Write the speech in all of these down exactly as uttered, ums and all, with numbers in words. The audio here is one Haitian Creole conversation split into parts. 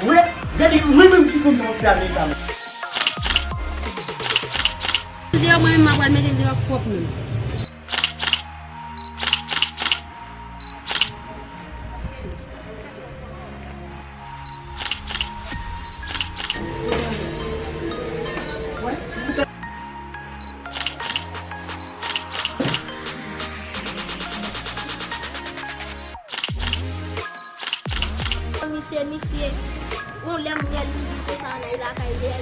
Wè, gade mwen menm ki konn sa w ap fè avèk dam. Deyò, mwen menm m ap pral mete l deyò pwòp menm. Misye, misye, yon lè m wè l, li konsa nan lakay li.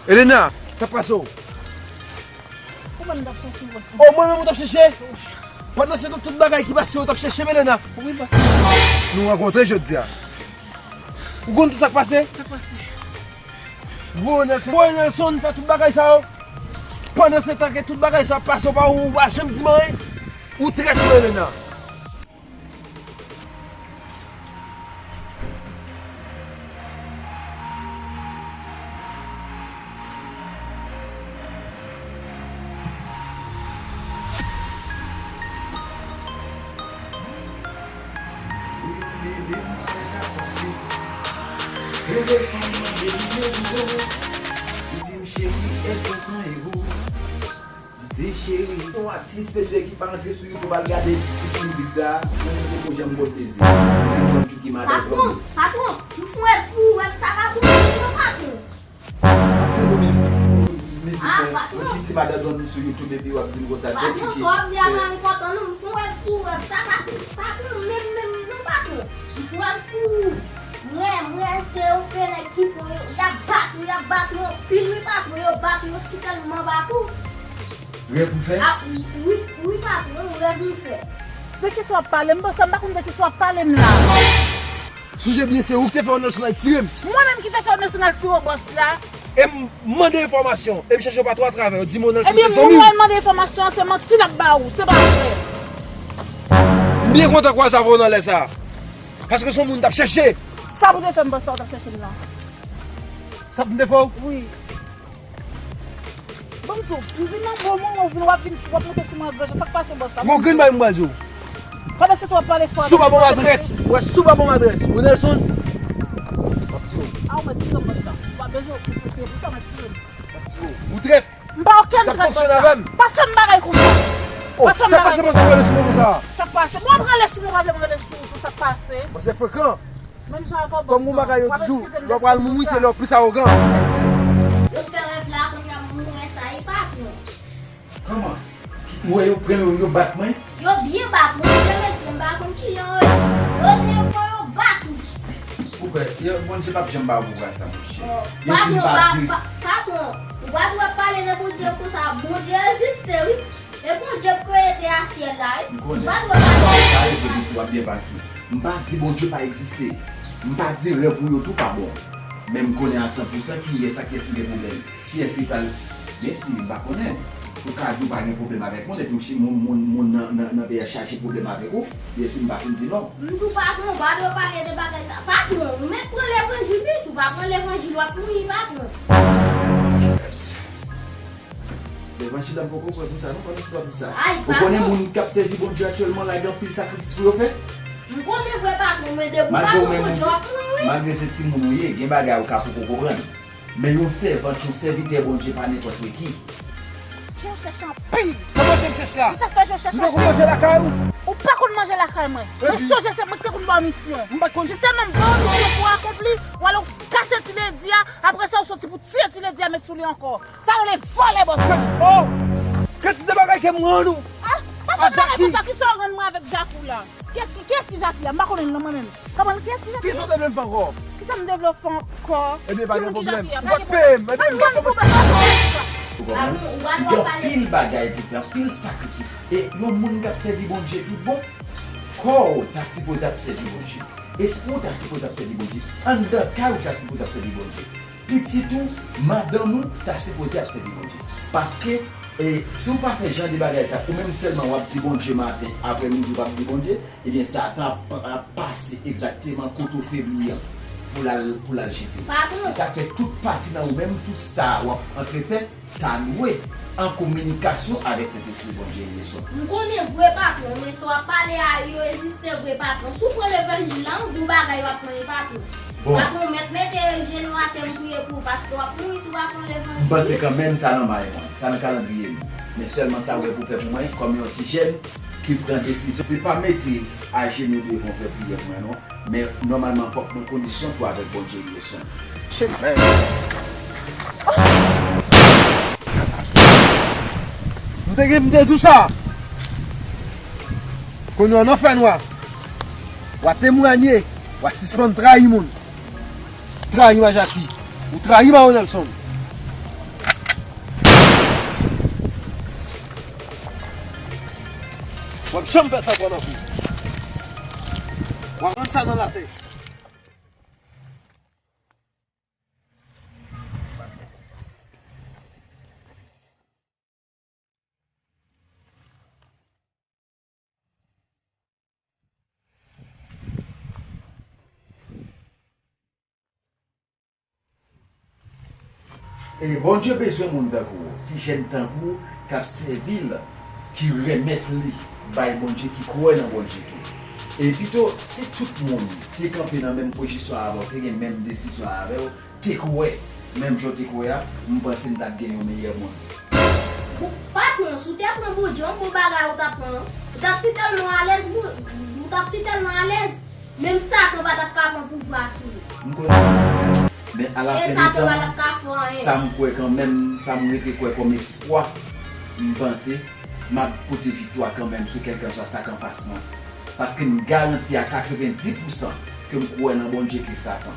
Elena, sa k pase w? Ou menm t ap chèche w, bòs la. O, mwen menm ou t ap chèche? Pandan se tan tout bagay ki pase yo t ap chèche m, Elena. Wi, bòs la. Nou rankontre jodi a. Ou konn tout sa k pase? Sa k pase? Gwo Nelson, gwo Nelson fè tout bagay sa yo. Pandan se tan ke tout bagay sa ap pase, ou pa, ou pa janm di m anyen. Ou trèt wi, Elena. Telefòn mande nimewo. Li di m, cheri, èske w sonje ou? Di cheri, yon atis mesye ki pa antre sou YouTube al gade tout mizik sa, mwen menm poko janm pran plezi. Mizik John Chucky madanm. Patwon, patwon, m fou wè pou wè sa pa pou non patwon. Pou mizik, pou mizik mwen, pou kite madanm sou YouTube epi w ap di m konsa John Chucky. Patwon, sa w ap di a pa enpòtan non, m fou wè pou wè sa pa se patwon menm menm non patwon. M fou wè pou mwen, mwen se yo fè nèg ki pran yo, y ap bat ou, y ap bat ou anpil wi patwon, yo bat ou yo si tèlman bat ou. Rèv ou fè? A, wi, wi, patwon, rèv m fè. De kisa w ap pale m? Bòs la, m pa konn de kisa w ap pale m la. Sonje byen, se ou ki te fè Nelson al tire m. Mwen menm ki te fè Nelson al tire w, bòs la. E m mande enfòmasyon, e m chèche w patwon atravè yo, di m Nelson se zanmi w. Ebyen, moun ou al mande enfòmasyon an, se manti l ap ba ou, se pa vre. M byen kontan kwè sa fè w nan lè sa. Paske se yon moun t ap chèche. Sa pou te fè m, bòs la, ou t ap chèche m la. Sa pou te fè w? Wi. Bon, m tou, m vin nan bon moman, ou vin, w ap vin, w ap monte sou mwen, gran jan, sa k pase, bòs la? Gon grenn bagay m pral di w. Pandan se tan w ap pale fò. Si w pa ban m adrès, wè, si w pa ban m adrès, ou Nelson, m ap tire w. A, ou mèt tire m, bòs la. Ou pa bezwen okipe, se pou sa m ap tire m. M ap tire w. Ou trèt. M pa okenn trèt, bòs la. Pa fè m bagay konsa. Oh, sa k pase, bòs la, w rele sou mwen konsa? Sa k pase? Bon, w ap rele sou mwen, w ap rele sou mwen, sa k pase? Bòs la frekan. Menm jan avè w, bòs la. Kòm ou bagay yo toujou, lè w pral mouri, se lè w plis awogan. Yo fè rèv la, kounye a m mouri sa, e pa bon. Kòman? Ou wè yo pran yo, yo bat mwen? Yo byen bat mwen, wi, mesye, m pa konn kijan yo ye. Yo te pran yo bat ou. Ou kwè, yo, Bondye p ap janm ba ou pouvwa sa, monchè. Patwon, pa, pa, patwon, ou pa dwe pale de Bondye konsa, Bondye egziste, wi. E Bondye k kreye tè a syèl la, wi. M konnen. Ou pa dwe pale. Sa rive pou di w ap byen pase. M pa di Bondye pa egziste. M pa di rèv ou yo tou pa bon. Men m konnen a san pou san kiyès ak kiyès ki gen pwoblèm. Kiyès ki pral, men si m pa konnen. Ou ka di w pa gen pwoblèm avèk moun, epi w chi moun, moun, moun nan, nan, nan peyè chache pwoblèm avèk ou. Byen si m pa fin di non. M di w patwon, ou pa dwe pale de bagay sa. Patwon, ou mèt pran levanjil, wi. Si w pa pran levanjil, w ap mouri, patwon. Levanjil la m poko prè pou sa non, pandan se w ap di sa. Ou konnen moun k ap sèvi Bondye aktyèlman la gen anpil sakrifis pou yo fè? M konnen vre patwon, men depi w pa pran Bondye, w ap mouri. Malgre se timoun ou ye, gen bagay ou ka poko konprann. Men yon sèvant, yon sèvitè Bondye pa nenpòt ki. Jan w chèche anpil. Kòman jan m chèche la? Kisa fè jan w chèche anpil? M poko manje lakay ou. Ou pa konn manje lakay mwen. Mwen sonje se mwen ki te konn ba w misyon. M pa t konn. Jistèman m ba w misyon pou w akonpli, w ale w kase ti ledi a, apre sa w soti pou tiye ti ledi a met sou li ankò. Sa rele vòlè, bòs. Oh! Kantite bagay ke m rann ou! Ah, pa fè m bagay konsa, kisa w rann mwen avèk Jakou la? Kiyès ki, Kiyès ki Jackie a? M pa konnen l non mwen menm. Konprann kiyès ki Jackie a? Kisa w te vle m fè ankò? Kisa m te vle w fè ankò? Ebyen, pa gen pwoblèm. Ou pa t peye m, ebyen, m p ap pran. Ou konprann? Gen anpil bagay pou fè, anpil sakrifis. E yon moun k ap sèvi Bondye tout bon, kò w ta sipoze ap sèvi Bondye. Espri w ta sipoze ap sèvi Bondye. Anndan kay ou ta sipoze ap sèvi Bondye. Pitit ou, madanm ou ta sipoze ap sèvi Bondye. Paske, e, si w pa fè jan de bagay sa, ou menm sèlman w ap di Bondye maten, aprè midi w p ap di Bondye, ebyen, Satan ap, ap pase egzakteman kote w febli an pou l al, pou l al jete w. Patwon. Se sa k fè tout pati nan ou menm, tout sa w ap antreprann, ta dwe an kominikasyon avèk Sentespri Bondye, Yeswa. M konnen vre patwon, men sa w ap pale a yo egziste vre patwon. Si w pran levanjil la, yon bon bagay w ap pran wi patwon. Bon. Patwon, mèt mete jenou atè m priye pou ou, paske w ap mouri si w pa pran levanjil. M panse kanmenm sa nan may mwen, sa nan kalandriye m. Men sèlman sa w gen pou fè pou mwen, kòm yon ti jèn ki pran desizyon, se pa mete ajenou devan w fè priyè pou mwen non. Men nòmalman fòk mwen kondisyon pou avèk Bondye, Yeswa. Shit, man. M te gen, m te di w sa. Kounye a nan fènwa. W a temwanye. W a sispann trayi moun. Trayi Majaki. Ou trayi Mawo Nelson. W ap janm fè sa ankò nan vi w. W a rann sa nan latè. E Bondye bezwen moun tankou w, ti jèn tankou w k ap sèvi l, ki remèt li bay Bondye, ki kwè nan Bondye tou. E pito, si tout moun te kanpe nan menm pozisyon avè w, te gen menm desizyon avè w, te kwè, menm jan w te kwè a, m panse n t ap gen yon meyè mond. Bon, patwon, si w te pran Bondye, yon bon bagay ou t ap pran. Ou t ap si tèlman alèz, ou t ap si tèlman alèz. Menm Satan pa t ap ka pran pouvwa sou li. M konnen sa. Men alafen de tan, sa m kwè kanmenm, sa m rete kwè kòm espwa, m panse m ap pote viktwa kanmenm sou kèlkanswa sa k anfas mwen. Paske m garanti a katrevenndis pousan ke m kwè nan Bondye ke Satan.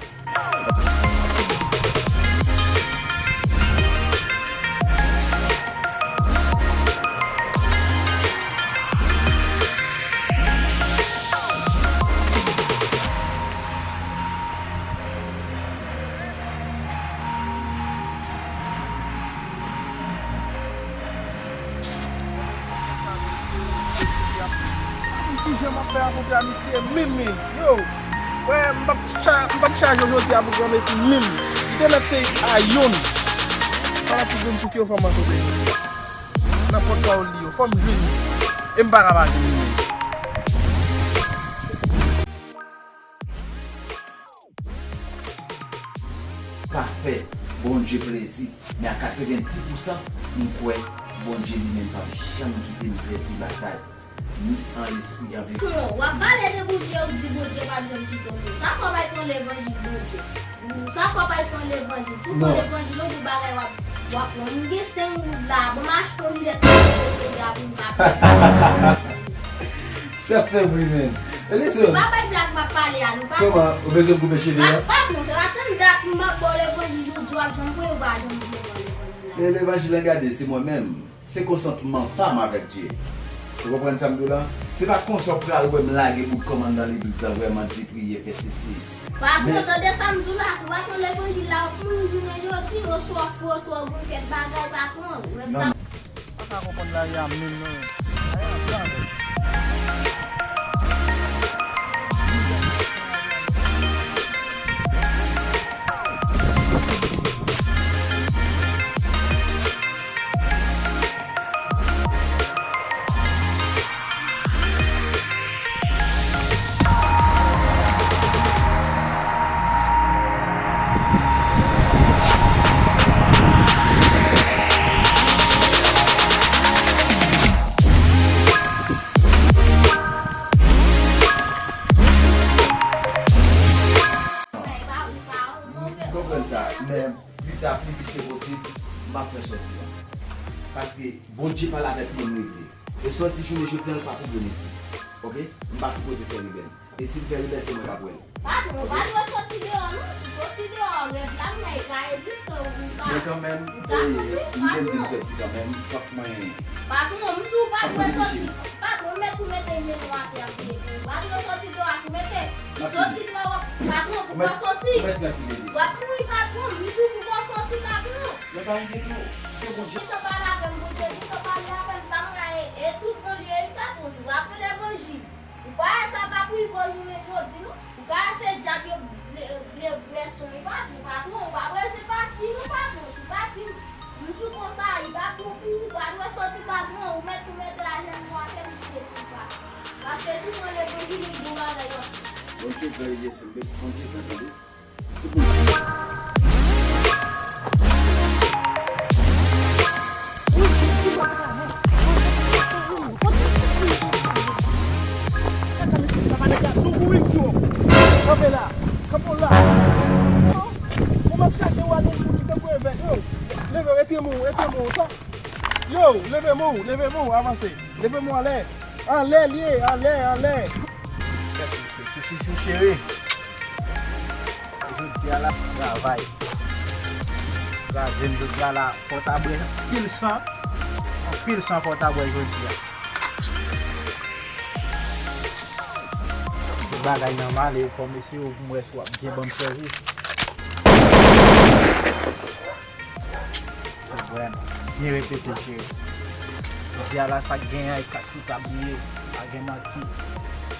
Ki jan m ap fè rankontre a misye menm menm? Yo, wè, m p ap cha-, m p ap chaje w jodi a pou granmesi menm. Li te mèt se a youn. Fanatik m pou ki yo fè m rankontre jodi a. Nan pòt pawòl li yo, fò m jwenn li. E m pa ka pa jwenn li menm. Pa fè Bondye plezi, men a katrevenndis pousan, m kwè Bondye li menm p ap janm kite m pèdi batay, ni an lespri, an verite. Non, w ap pale de Bondye, ou di Bondye p ap janm kite w menm. Sa fè w pa pran levanjil Bondye. Sa fè w pa pran levanjil. Si w pran levanjil, yon bon bagay w ap, w ap pran. M gen senk goud la, ban m achte yon linèt pou m jodi a pou m ka pran. Sa fè bri, menn. Elison. Se pa bay blag m ap pale a, nou pa. Kòman? Ou bezwen koupe cheve a? Pa, pa, non, se pa tann dat m ap ba w levanjil, ou di w ap janm pran, ou pa janm vle pran levanjil la. Men levanjil lan, gade, se mwen menm. Se konsantman pa m avèk Dye. Ou konprann sa m di w la? Se pa konsa w pral wè m lage bout kòm anndan legliz la, vrèman di priye, fè sesi. Pa pran, tande sa m di w la, si w pa pran levanjil la, ou pou jounen jodi, oswa w fou, oswa w gon kèk bagay, pa pran. Ou wè sa? Pa ka konprann lari a menm non. Lari a grave. Konprann sa, men pita, pi vit ke posib, m ap fè sòti a. Paske Bondye pale avèk moun li vle. E sa w di jounen jodi a, l pa pou byen isit. Ok? M pa sipoze fè rebèl. E si l fè rebèl, se mwen k ap wè l. Patwon, ou pa dwe soti deyò, non. Ou soti deyò, rèv la, men ka egziste, ou ka. Men kanmenm, ou ka ey, konprann, m gen m di m patwon. Soti kanmenm, fòk mwen. Patwon, m di w pa dwe soti. Patwon, m mèt ou mete men nou atè ap veye tou. Ou pa dwe soti deyò, a si w mete. Soti deyò, patwon, poukò soti? W ap mouri, patwon, m di w poukò soti, patwon. Men pa enkyete w, ke Bondye. Gentan pale avè m, Bondye gentan pale avè m, sa m rayi, e tout Bondye, e patwon, si w ap fè levanjil. Ou pa wè sa p ap rive w jounen jodi, non? Ou ka wè se dyab yo vle, vle bwè san w, patwon, patwon, ou pa bezwen pati, non, patwon, si w pati, m di w konsa, li pa pran pou ou, pa dwe soti, patwon, ou mèt tou mete ajanm ou atè, m kite tou, patwon. Paske si w pran levanjil, yon bon bagay w ap fè. Bondye gran, Jezi, Bondye gran, tande. Kanpe la. Kanpe w la. Ou m ap chache w ale pou ki tankou evè. Yo, leve, retire men w, retire men w. Yo, leve men w, leve men w, avanse. Leve men w anlè. Anlè l ye, anlè, anlè. Kèt mesye, ti chouchou cheri. Jodi a la, travay. Kraze m jodi a la, fò w ta bwè anpil san. Anpil san fò w ta bwè jodi a. Tout bagay nòmal, e fò m eseye w pou m wè si w ap byen ban m sèvis. Vrèman. Byen repete, cheri. Jodi a la, sa k genyen, e kat sou tab li ye. Pa gen manti.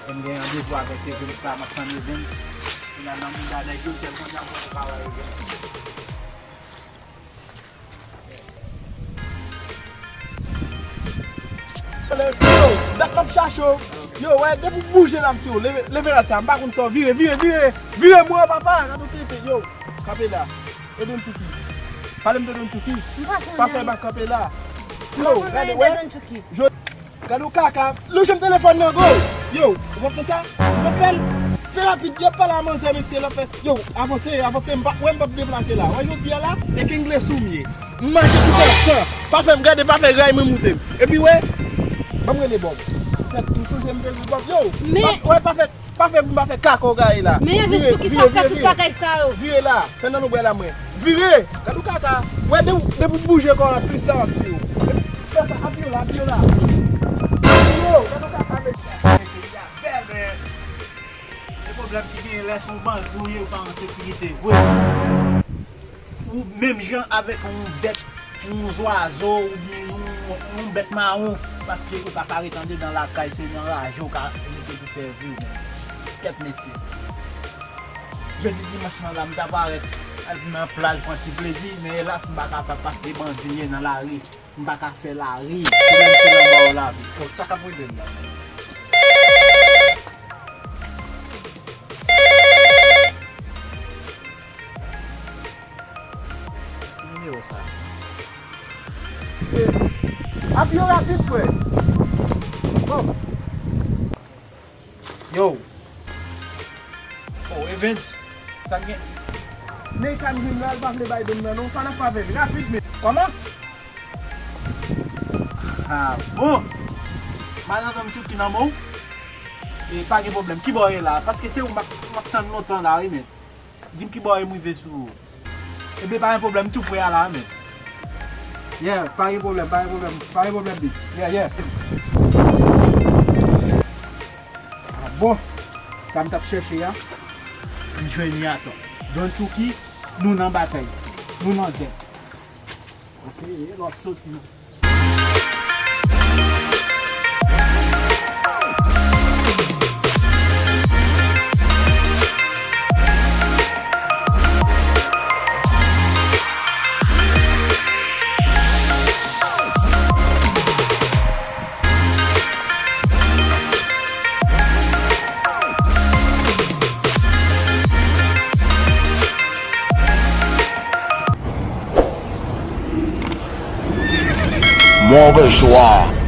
E m gen randevou avèk Evens la, m ap tann Evens. Kounye a nan mouda nèg yo, tèlman n ap bon travay, Evens. Yo, dat m ap chache w. Yo, wè, depi w bouje la, m di w, leve, leve rad sa, m pa konn sa w vire, vire, vire, vire mwen, papa, gade w tete, yo, kanpe la. E Don Chucky. Pale m de Don Chucky. M pa konnen. Pa fè bak kanpe la. Yo, gade, wè. Don Chucky. Gade w kaka. Lonje m telefòn nan, go. Yo, ou p ap fè sa? Ou p ap fè l? Fè rapid, y ap pale a manzè, mesye, l ap fè. Yo, avanse, avanse, m pa, wè m p ap deplase la. Wè jodi a la, e kengle sou m ye. M mache sou tèt san. Pa fè m gade, pa fè ray mwen moute m. Epi wè, ban m rele Bob. Tèt m chanje, m rele Bob. Yo, pa, wè, pa fè, pa fè pou m pa fè kaka w gaye la. Men Evens, poukisa w fè tout bagay sa yo? Vire la, fè nan lonbrèl a mwen. Vire! Gade w kaka. Wè, de, depi w bouje kò w la, plis tan w ap tiye w. Fè sa, ap yo la, ap yo la. Ap yo, gade w kaka, mesye. Peyi a bèl, men e pwoblèm ki genyen lè se yon bandi w ye, ou pa an sekirite vre. Ou menm jan avèk yon bèt, yon zwazo, oubyen yon, yon bèt mawon, paske ou pa ka ret andedan lakay, se nan raje ou ka rete pou fè vi w menm. Kèt mesye. Jodi dimanch lan la, m ta parèt al nan plaj pran ti plezi, men elas, m pa kapab paske bandi ye nan lari. M pa ka fè lari. Se menm se lanmò yo lavi. Bon, sa k ap rele m la? Ki nimewo sa? Ap yo rapid, frè. Bon. Yo. Oh, Evens. Sa gen? Nathan vin la, l pa vle bay Don nan non. Sa n ap fè avè l? Rapid, men. Kòman? Ah, bon. Madanm Chucky nan men w? E pa gen pwoblèm. Kibò w ye la? Paske se ou m ap, m ap tann lontan la, wi, men. Di m kibò w ye, m rive sou ou. Ebyen, pa gen pwoblèm, m tou pre a la, men. Yeah, pa gen pwoblèm, pa gen pwoblèm, pa gen pwoblèm, big. Yeah, yeah. Ah, bon. Sa m t ap chèche a, m jwenn li atò. Don Chucky, nou nan batay. Nou nan gè. Ok, e lè w ap soti, non. Move chwa.